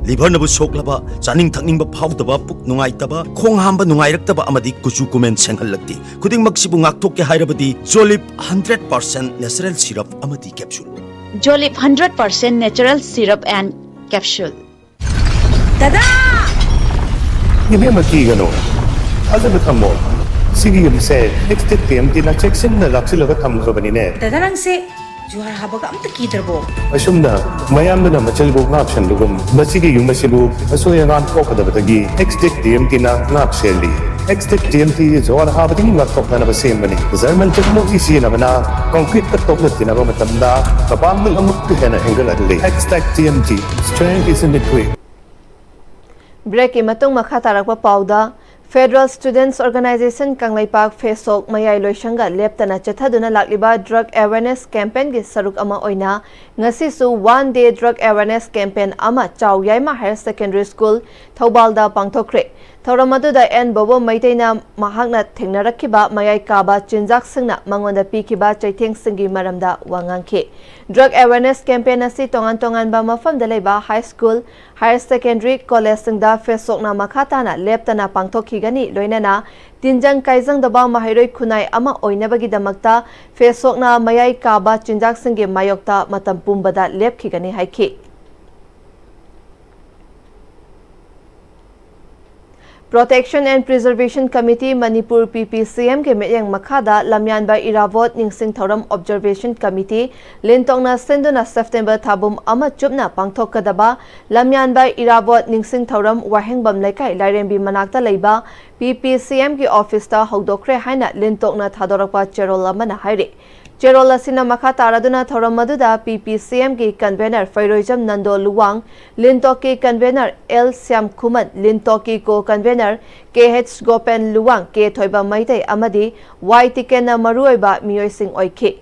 ꯂꯤꯚꯔꯅꯕꯨ ꯁꯣꯛꯂꯕ, ꯆꯥꯅꯤꯡ ꯊꯛꯅꯤꯡꯕ ꯐꯥꯎꯗꯕ, ꯄꯨꯛ ꯅꯨꯡꯉꯥꯏꯇꯕ, ꯈꯣꯡ ꯍꯥꯝꯕ ꯅꯨꯡꯉꯥꯏꯔꯛꯇꯕ ꯑꯃꯗꯤ ꯀꯨꯆꯨ ꯀꯨꯃꯦꯟ ꯁꯦꯡꯍꯜꯂꯛꯇꯦ꯫ ꯈꯨꯗꯤꯡꯃꯛꯁꯤꯕꯨ ꯉꯥꯛꯊꯣꯛꯀꯦ ꯍꯥꯏꯔꯕꯗꯤ Jolip hundred percent natural syrup ꯑꯃꯗꯤ capsule꯫ Jolip hundred percent natural syrup and capsule. ꯗꯗꯥ! ꯏꯕꯦꯝꯃ, ꯀꯤꯒꯅꯨ, ꯊꯥꯖꯕ ꯊꯝꯃꯣ꯫ ꯁꯤꯒꯤ ꯌꯨꯝꯁꯦ ꯑꯦꯛꯁꯇꯦꯛ ꯇꯤ ꯑꯦꯝ ꯇꯤꯅ ꯆꯦꯛꯁꯤꯟꯅ ꯂꯥꯛꯁꯤꯜꯂꯒ ꯊꯝꯈ꯭ꯔꯕꯅꯤꯅꯦ꯫ ꯗꯗꯥ, ꯅꯪꯁꯦ ꯖꯨꯍꯥꯔ ꯍꯥꯕꯒ ꯑꯝꯇ ꯀꯤꯗ꯭ꯔꯕꯣ? ꯑꯁꯨꯝꯅ ꯃꯌꯥꯝꯗꯨꯅ ꯃꯆꯜꯕꯨ ꯉꯥꯛ ꯁꯦꯟꯕꯒꯨꯝ, ꯃꯁꯤꯒꯤ ꯌꯨꯝ ꯑꯁꯤꯕꯨ ꯑꯁꯣꯏ ꯑꯉꯥꯝ ꯊꯣꯛꯀꯗꯕꯗꯒꯤ ꯑꯦꯛꯁꯇꯦꯛ ꯇꯤ ꯑꯦꯝ ꯇꯤꯅ ꯉꯥꯛ ꯁꯦꯜꯂꯤ꯫ ꯑꯦꯛꯁꯇꯦꯛ ꯇꯤ ꯑꯦꯝ ꯇꯤ ꯖꯨꯍꯥꯔ ꯍꯥꯕꯗꯒꯤ ꯉꯥꯛꯊꯣꯛꯅꯅꯕ ꯁꯦꯝꯕꯅꯤ꯫ ꯖꯔꯃꯟ ꯇꯦꯛꯅꯣꯂꯣꯖꯤ ꯁꯤꯖꯤꯟꯅꯕꯅ ꯀꯪꯀ꯭ꯔꯤꯠꯀ ꯇꯣꯛꯅ ꯇꯤꯟꯅꯕ ꯃꯇꯝꯗ ꯃꯄꯥꯡꯒꯜ ꯑꯃꯨꯛꯀ ꯍꯦꯟꯅ ꯍꯦꯟꯒꯠꯍꯜꯂꯤ꯫ Xtech T M T, strength is in the grit. ꯕ꯭ꯔꯦꯛꯀꯤ ꯃꯇꯨꯡ ꯃꯈꯥ ꯇꯥꯔꯛꯄ ꯄꯥꯎꯗ, Federal Students Organisation ꯀꯪꯂꯩꯄꯥꯛ ꯐꯦꯁꯣꯛ ꯃꯌꯥꯏ ꯂꯣꯏꯁꯪꯒ ꯂꯦꯞꯇꯅ ꯆꯠꯊꯗꯨꯅ ꯂꯥꯛꯂꯤꯕ drug awareness campaignꯒꯤ ꯁꯔꯨꯛ ꯑꯃ ꯑꯣꯏꯅ ꯉꯁꯤꯁꯨ one day drug awareness campaign ꯑꯃ ꯆꯥꯎ ꯌꯥꯏꯃ Higher Secondary School, ꯊꯧꯕꯥꯜꯗ ꯄꯥꯡꯊꯣꯛꯈ꯭ꯔꯦ꯫ ꯊꯧꯔꯝ ꯑꯗꯨꯗ ꯑꯦꯟ ꯕꯣꯕꯣ ꯃꯩꯇꯩꯅ ꯃꯍꯥꯛꯅ ꯊꯦꯡꯅꯔꯛꯈꯤꯕ ꯃꯌꯥꯏ ꯀꯥꯕ ꯆꯤꯟꯖꯥꯛꯁꯤꯡꯅ ꯃꯉꯣꯟꯗ ꯄꯤꯈꯤꯕ ꯆꯩꯊꯦꯡꯁꯤꯡꯒꯤ ꯃꯔꯝꯗ ꯋꯥ ꯉꯥꯡꯈꯤ꯫ Drug awareness campaign ꯑꯁꯤ ꯇꯣꯉꯥꯟ ꯇꯣꯉꯥꯟꯕ ꯃꯐꯝꯗ ꯂꯩꯕ high school, higher secondary, collegeꯁꯤꯡꯗ ꯐꯦꯁꯣꯛꯅ ꯃꯈꯥ ꯇꯥꯅ ꯂꯦꯞꯇꯅ ꯄꯥꯡꯊꯣꯛꯈꯤꯒꯅꯤ꯫ ꯂꯣꯏꯅꯅ ꯇꯤꯟꯖꯪ ꯀꯥꯏꯖꯪꯗꯕ ꯃꯍꯩꯔꯣꯏ ꯈꯨꯟꯅꯥꯏ ꯑꯃ ꯑꯣꯏꯅꯕꯒꯤꯗꯃꯛꯇ ꯐꯦꯁꯣꯛꯅ ꯃꯌꯥꯏ ꯀꯥꯕ ꯆꯤꯟꯖꯥꯛꯁꯤꯡꯒꯤ ꯃꯥꯌꯣꯛꯇ ꯃꯇꯝ ꯄꯨꯝꯕꯗ ꯂꯦꯞꯈꯤꯒꯅꯤ ꯍꯥꯏꯈꯤ꯫ Protection and Preservation Committee Manipur, P P C Mꯒꯤ ꯃꯤꯠꯌꯦꯡ ꯃꯈꯥꯗ ꯂꯝꯌꯥꯟꯕ ꯏꯔꯥꯕꯣꯠ ꯅꯤꯡꯁꯤꯡ ꯊꯧꯔꯝ Observation Committee ꯂꯤꯟꯇꯣꯛꯅ ꯁꯤꯟꯗꯨꯅ September ꯊꯥꯕꯨꯝ ꯑꯃ ꯆꯨꯞꯅ ꯄꯥꯡꯊꯣꯛꯀꯗꯕ ꯂꯝꯌꯥꯟꯕ ꯏꯔꯥꯕꯣꯠ ꯅꯤꯡꯁꯤꯡ ꯊꯧꯔꯝ ꯋꯥꯍꯦꯡꯕꯝ ꯂꯩꯀꯥꯏ ꯂꯥꯏꯔꯦꯝꯕꯤ ꯃꯅꯥꯛꯇ ꯂꯩꯕ P P C Mꯒꯤ officeꯇ ꯍꯧꯗꯣꯛꯈ꯭ꯔꯦ ꯍꯥꯏꯅ ꯂꯤꯟꯇꯣꯛꯅ ꯊꯥꯗꯣꯔꯛꯄ ꯆꯦꯔꯣꯜ ꯑꯃꯅ ꯍꯥꯏꯔꯤ꯫ ꯆꯦꯔꯣꯜ ꯑꯁꯤꯅ ꯃꯈꯥ ꯇꯥꯔꯗꯨꯅ ꯊꯧꯔꯝ ꯑꯗꯨꯗ P P C M ꯒꯤ convener ꯐꯩꯔꯣꯏꯖꯝ Nando Luwang, ꯂꯤꯟꯇꯣꯛꯀꯤ convener L Shyam ꯈꯨꯃꯟ, ꯂꯤꯟꯇꯣꯛꯀꯤ co-convener K H ꯒꯣꯄꯦꯟ Luwang, K ꯊꯣꯏꯕ ꯃꯩꯇꯩ ꯑꯃꯗꯤ Y ꯇꯤꯀꯦꯟꯅ ꯃꯔꯨꯑꯣꯏꯕ ꯃꯤꯑꯣꯏꯁꯤꯡ ꯑꯣꯏꯈꯤ꯫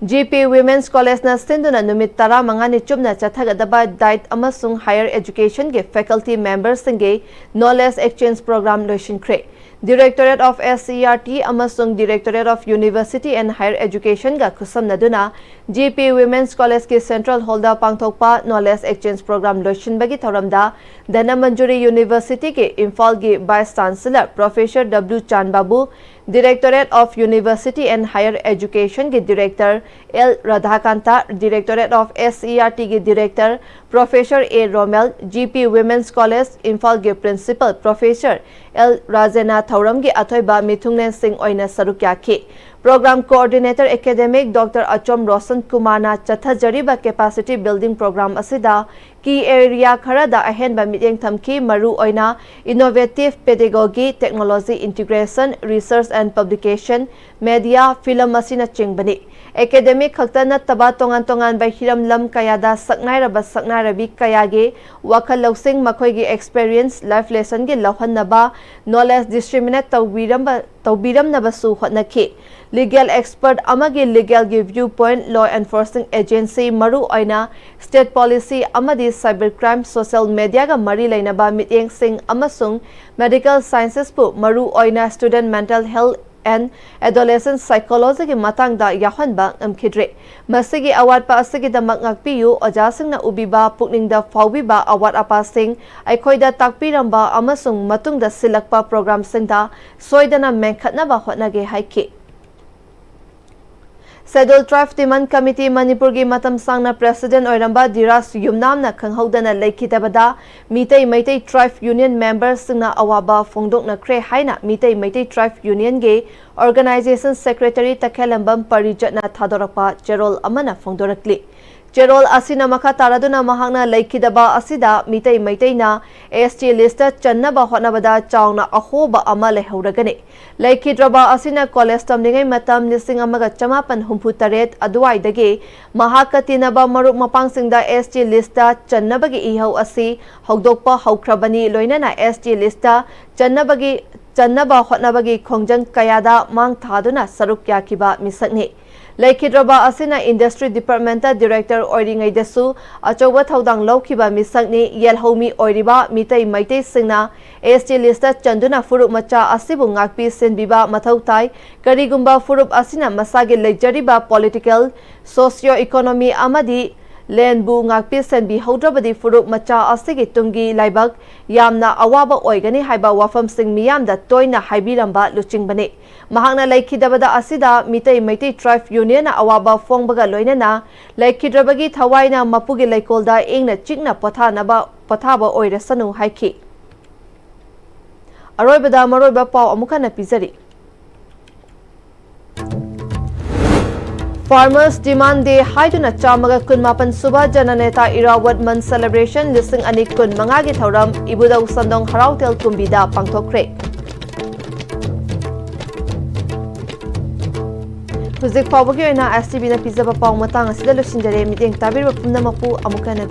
G P Women's College ꯅ ꯁꯤꯟꯗꯨꯅ ꯅꯨꯃꯤꯠ ꯇꯔꯥꯃꯉꯥꯅꯤ ꯆꯨꯞꯅ ꯆꯠꯊꯒꯗꯕ DIET ꯑꯃꯁꯨꯡ Higher Education ꯒꯤ faculty member ꯁꯤꯡꯒꯤ knowledge exchange program ꯂꯣꯏꯁꯤꯟꯈ꯭ꯔꯦ꯫ Directorate of S C E R T ꯑꯃꯁꯨꯡ Directorate of University and Higher Education ꯒ ꯈꯨꯠꯁꯝꯅꯗꯨꯅ G P Women's College ꯀꯤ Central Hall ꯗ ꯄꯥꯡꯊꯣꯛꯄ knowledge exchange program ꯂꯣꯏꯁꯤꯟꯕꯒꯤ ꯊꯧꯔꯝꯗ ꯙꯅꯃꯟꯖꯨꯔꯤ University ꯒꯤ ꯏꯝꯐꯥꯜꯒꯤ Vice Chancellor Professor W ꯆꯥꯟꯕꯥꯕꯨ, Directorate of University and Higher Education ꯒꯤ Director L ꯔꯥꯙꯥꯀꯥꯟꯇ, Directorate of S C E R T ꯒꯤ Director Professor A ꯔꯣꯃꯦꯜ, G P Women's College ꯏꯝꯐꯥꯜꯒꯤ Principal Professor L ꯔꯥꯖꯦꯅꯥ ꯊꯧꯔꯝꯒꯤ ꯑꯊꯣꯏꯕ ꯃꯤꯊꯨꯡꯂꯦꯟꯁꯤꯡ ꯑꯣꯏꯅ ꯁꯔꯨꯛ ꯌꯥꯈꯤ꯫ Program Coordinator Academic Doctor ꯑꯆꯣꯝ Roshan ꯀꯨꯃꯥꯔꯅ ꯆꯠꯊꯖꯔꯤꯕ capacity building program ꯑꯁꯤꯗ key area ꯈꯔꯗ ꯑꯍꯦꯟꯕ ꯃꯤꯠꯌꯦꯡ ꯊꯝꯈꯤ, ꯃꯔꯨ ꯑꯣꯏꯅ innovative pedagogy, technology integration, research and publication, media, film ꯑꯁꯤꯅꯆꯤꯡꯕꯅꯤ꯫ Academic ꯈꯛꯇ ꯅꯠꯇꯕ ꯇꯣꯉꯥꯟ ꯇꯣꯉꯥꯟꯕ ꯍꯤꯔꯝ ꯂꯝ ꯀꯌꯥꯗ ꯁꯛꯅꯥꯏꯔꯕ ꯁꯛꯅꯥꯏꯔꯕꯤ ꯀꯌꯥꯒꯤ ꯋꯥꯈꯜ ꯂꯧꯁꯤꯡ, ꯃꯈꯣꯏꯒꯤ experience, life lesson ꯒꯤ ꯂꯧꯍꯟꯅꯕ knowledge disseminate ꯇꯧꯕꯤꯔꯝꯕ, ꯇꯧꯕꯤꯔꯝꯅꯕꯁꯨ ꯍꯣꯠꯅꯈꯤ꯫ Legal expert ꯑꯃꯒꯤ legal ꯒꯤ viewpoint, law enforcing agency, ꯃꯔꯨ ꯑꯣꯏꯅ state policy ꯑꯃꯗꯤ cyber crime, social media ꯒ ꯃꯔꯤ ꯂꯩꯅꯕ ꯃꯤꯠꯌꯦꯡꯁꯤꯡ ꯑꯃꯁꯨꯡ medical sciences ꯄꯨ ꯃꯔꯨ ꯑꯣꯏꯅ student mental health and adolescent psychology ꯒꯤ ꯃꯇꯥꯡꯗ ꯌꯥꯎꯍꯟꯕ ꯉꯝꯈꯤꯗ꯭ꯔꯦ꯫ ꯃꯁꯤꯒꯤ ꯑꯋꯥꯠꯄ ꯑꯁꯤꯒꯤꯗꯃꯛ ꯉꯥꯛꯄꯤꯌꯨ꯫ ꯑꯣꯖꯥꯁꯤꯡꯅ ꯎꯕꯤꯕ, ꯄꯨꯛꯅꯤꯡꯗ ꯐꯥꯎꯕꯤꯕ ꯑꯋꯥꯠ ꯑꯄꯥꯁꯤꯡ ꯑꯩꯈꯣꯏꯗ ꯇꯥꯛꯄꯤꯔꯝꯕ ꯑꯃꯁꯨꯡ ꯃꯇꯨꯡꯗ ꯁꯤꯜꯂꯛꯄ program ꯁꯤꯡꯗ ꯁꯣꯏꯗꯅ ꯃꯦꯟꯈꯠꯅꯕ ꯍꯣꯠꯅꯒꯦ ꯍꯥꯏꯈꯤ꯫ Scheduled Tribe Demand Committee ꯃꯅꯤꯄꯨꯔꯒꯤ ꯃꯇꯝ ꯁꯥꯡꯅ President ꯑꯣꯏꯔꯝꯕ ꯙꯤꯔꯥꯖ ꯌꯨꯝꯅꯥꯝꯅ ꯈꯪꯍꯧꯗꯅ ꯂꯩꯈꯤꯗꯕꯗ Meitei Meitei Tribe Union member ꯁꯤꯡꯅ ꯑꯋꯥꯕ ꯐꯣꯡꯗꯣꯛꯅꯈ꯭ꯔꯦ ꯍꯥꯏꯅ ꯃꯤꯇꯩ ꯃꯩꯇꯩ Tribe Union ꯒꯤ Organization Secretary ꯇꯈꯦꯂꯝꯕꯝ ꯄꯔꯤꯖꯠꯅ ꯊꯥꯗꯣꯔꯛꯄ ꯆꯦꯔꯣꯜ ꯑꯃꯅ ꯐꯣꯡꯗꯣꯔꯛꯂꯤ꯫ ꯆꯦꯔꯣꯜ ꯑꯁꯤꯅ ꯃꯈꯥ ꯇꯥꯔꯗꯨꯅ ꯃꯍꯥꯛꯅ ꯂꯩꯈꯤꯗꯕ ꯑꯁꯤꯗ ꯃꯤꯇꯩ ꯃꯩꯇꯩꯅ S T list ꯆꯟꯅꯕ ꯍꯣꯠꯅꯕꯗ ꯆꯥꯎꯅ ꯑꯍꯣꯕ ꯑꯃ ꯂꯩꯍꯧꯔꯒꯅꯤ꯫ ꯂꯩꯈꯤꯗ꯭ꯔꯕ ꯑꯁꯤꯅ ꯀꯣꯂꯦꯖ ꯇꯝꯂꯤꯉꯩ ꯃꯇꯝ ꯂꯤꯁꯤꯡ ꯑꯃꯒ ꯆꯃꯥꯄꯟ ꯍꯨꯝꯐꯨ ꯇꯔꯦꯠ ꯑꯗꯨꯋꯥꯏꯗꯒꯤ ꯃꯍꯥꯛꯀ ꯇꯤꯟꯅꯕ ꯃꯔꯨꯞ ꯃꯄꯥꯡꯁꯤꯡꯗ S T list ꯆꯟꯅꯕꯒꯤ ꯏꯍꯧ ꯑꯁꯤ ꯍꯧꯗꯣꯛꯄ ꯍꯧꯈ꯭ꯔꯕꯅꯤ꯫ ꯂꯣꯏꯅꯅ S T list ꯆꯟꯅꯕꯒꯤ, ꯆꯟꯅꯕ ꯍꯣꯠꯅꯕꯒꯤ ꯈꯣꯡꯖꯪ ꯀꯌꯥꯗ ꯃꯥꯡ ꯊꯥꯗꯨꯅ ꯁꯔꯨꯛ ꯌꯥꯈꯤꯕ ꯃꯤꯁꯛꯅꯤ꯫ ꯂꯩꯈꯤꯗ꯭ꯔꯕ ꯑꯁꯤꯅ Industry Department Director ꯑꯣꯏꯔꯤꯉꯩꯗꯁꯨ ꯑꯆꯧꯕ ꯊꯧꯗꯥꯡ ꯂꯧꯈꯤꯕ ꯃꯤꯁꯛꯅꯤ꯫ ꯌꯦꯜꯍꯧꯃꯤ ꯑꯣꯏꯔꯤꯕ ꯃꯤꯇꯩ ꯃꯩꯇꯩꯁꯤꯡꯅ S T list ꯆꯟꯗꯨꯅ ꯐꯨꯔꯨꯞ ꯃꯆꯥ ꯑꯁꯤꯕꯨ ꯉꯥꯛꯄꯤ ꯁꯦꯟꯕꯤꯕ ꯃꯊꯧ ꯇꯥꯏ꯫ ꯀꯔꯤꯒꯨꯝꯕ ꯐꯨꯔꯨꯞ ꯑꯁꯤꯅ ꯃꯁꯥꯒꯤ ꯂꯩꯖꯔꯤꯕ political, socio economy ꯑꯃꯗꯤ ꯂꯦꯟꯕꯨ ꯉꯥꯛꯄꯤ ꯁꯦꯟꯕꯤꯍꯧꯗ꯭ꯔꯕꯗꯤ ꯐꯨꯔꯨꯞ ꯃꯆꯥ ꯑꯁꯤꯒꯤ ꯇꯨꯡꯒꯤ ꯂꯥꯏꯕꯛ ꯌꯥꯝꯅ ꯑꯋꯥꯕ ꯑꯣꯏꯒꯅꯤ ꯍꯥꯏꯕ ꯋꯥꯐꯝꯁꯤꯡ ꯃꯤꯌꯥꯝꯗ ꯇꯣꯏꯅ ꯍꯥꯏꯕꯤꯔꯝꯕ ꯂꯨꯆꯤꯡꯕꯅꯤ꯫ ꯃꯍꯥꯛꯅ ꯂꯩꯈꯤꯗꯕꯗ ꯑꯁꯤꯗ ꯃꯤꯇꯩ ꯃꯩꯇꯩ Tribe Union ꯑꯋꯥꯕ ꯐꯣꯡꯕꯒ ꯂꯣꯏꯅꯅ ꯂꯩꯈꯤꯗ꯭ꯔꯕꯒꯤ ꯊꯋꯥꯏꯅ ꯃꯄꯨꯒꯤ ꯂꯩꯀꯣꯜꯗ ꯏꯪꯅ ꯆꯤꯛꯅ ꯄꯣꯊꯥꯅꯕ, ꯄꯣꯊꯥꯕ ꯑꯣꯏꯔꯁꯅꯨ ꯍꯥꯏꯈꯤ꯫ ꯑꯔꯣꯏꯕꯗ ꯃꯔꯨꯑꯣꯏꯕ ꯄꯥꯎ ꯑꯃꯨꯛ ꯍꯟꯅ ꯄꯤꯖꯔꯤ꯫ Farmers Demand Day ꯍꯥꯏꯗꯨꯅ ꯆꯥꯝꯃꯒ ꯀꯨꯟꯃꯥꯄꯟ ꯁꯨꯕ ꯖꯅꯅꯦꯇꯥ ꯏꯔꯥꯋꯠ ꯃꯟ celebration ꯂꯤꯁꯤꯡ ꯑꯅꯤ ꯀꯨꯟꯃꯉꯥꯒꯤ ꯊꯧꯔꯝ ꯏꯕꯨꯙꯧ ꯁꯟꯗꯣꯡ ꯍꯔꯥꯎ ꯇꯦꯜ ꯀꯨꯝꯕꯤꯗ ꯄꯥꯡꯊꯣꯛꯈ꯭ꯔꯦ꯫ ꯍꯧꯖꯤꯛ ꯐꯥꯎꯕꯒꯤ ꯑꯣꯏꯅ S T Vꯅ ꯄꯤꯖꯕ ꯄꯥꯎ ꯃꯇꯥꯡ ꯑꯁꯤꯗ ꯂꯣꯏꯁꯤꯟꯖꯔꯦ꯫ ꯃꯤꯠꯌꯦꯡ ꯇꯥꯕꯤꯔꯤꯕ ꯄꯨꯝꯅꯃꯛꯄꯨ ꯑꯃꯨꯛ ꯍꯟꯅ